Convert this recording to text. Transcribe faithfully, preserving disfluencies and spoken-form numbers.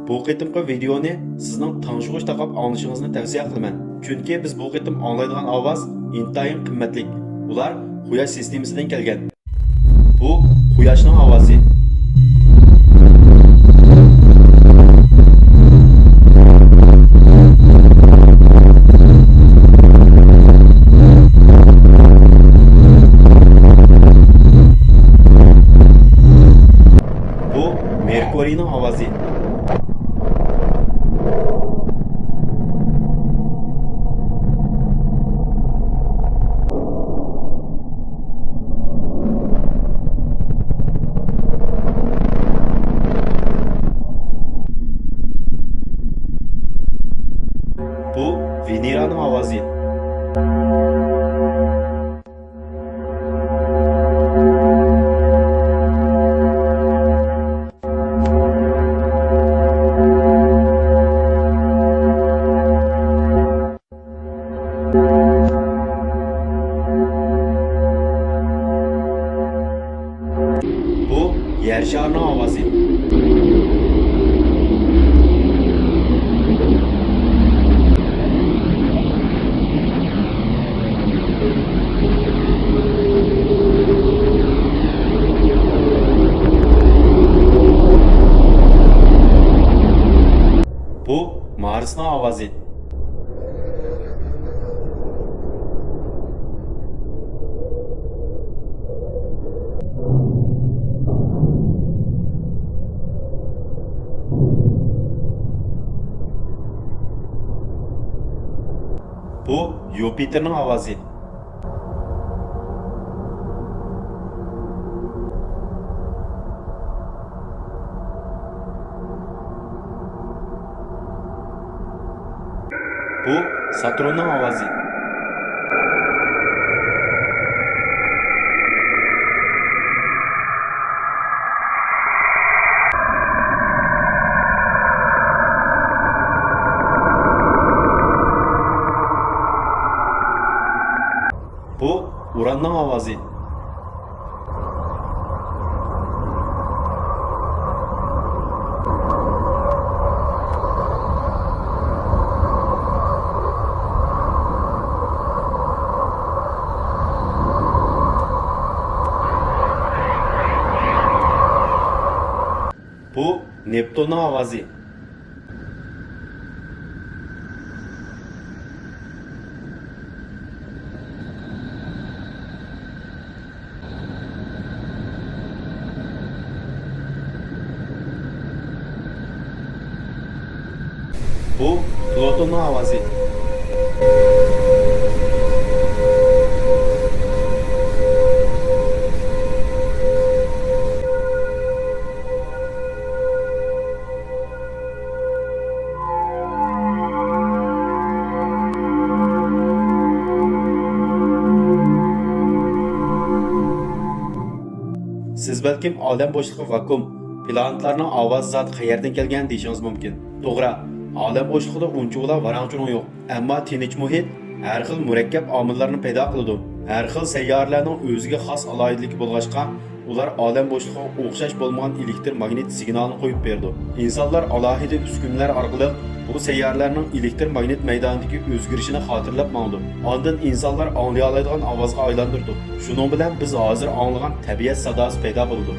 بۇ قېتىمقى ۋىدېئونى سىزنىڭ تىڭشىغۇچ تاقاپ ئاڭلىشىڭىزنى تەۋسىيە قىلىمەن، چۈنكى بىز بۇ قېتىم ئاڭلايدىغان ئاۋاز ئىنتايىن قىممەتلىك. ئۇلار قۇياش سىستېمىسىدىن كەلگەن. بۇ قۇياشنىڭ ئاۋازى. بۇ مېركۇرىينىڭ ئاۋازى. بۇ ۋېنېرانىڭ ئاۋازى. بۇ يەر شارىنىڭ ئاۋازى. بۇ مارسنىڭ ئاۋازى. بۇ يۇپىتېرنىڭ ئاۋازى. بۇ ساتۇرننىڭ ئاۋازى. بۇ ئۇراننىڭ ئاۋازى. بۇ نېپتۇننىڭ ئاۋازى. بۇ پلۇتوننىڭ ئاۋازى. سىز بەلكىم ئالەم بوشلۇقى ۋاكۇئۇم، پلانېتلارنىڭ ئاۋازى زادى قەيەردىن كەلگەن دېيىشىڭىز مۇمكىن. توغرا، ئالەم بوشلۇقىدا ئۇنچىۋالا ۋاراڭ-چۇرۇڭ يوق. ئەمما تىنچ مۇھىت ھەر خىل مۇرەككەپ ئامىللارنى پەيدا قىلىدۇ. ھەر خىل سەييارىلەرنىڭ ئۆزىگە خاس ئالاھىدىلىكى بولغاچقا، ئۇلار ئالەم بوشلۇقىغا ئوخشاش بولمىغان ئېلېكتر ماگنىت سىگنالىنى قويۇپ بېرىدۇ. ئىنسانلار ئالاھىدە ئۈسكۈنىلەر ئارقىلىق بۇ سەييارىلەرنىڭ ئېلېكتر ماگنىت مەيدانىدىكى ئۆزگىرىشىنى خاتىرىلەپ ماڭىدۇ. ئاندىن ئىنسانلار ئاڭلىيالايدىغان ئاۋازغا ئايلاندۇرىدۇ. شۇنىڭ بىلەن بىز ھازىر ئاڭلىغان تەبىئەت ساداسى پەيدا بولىدۇ.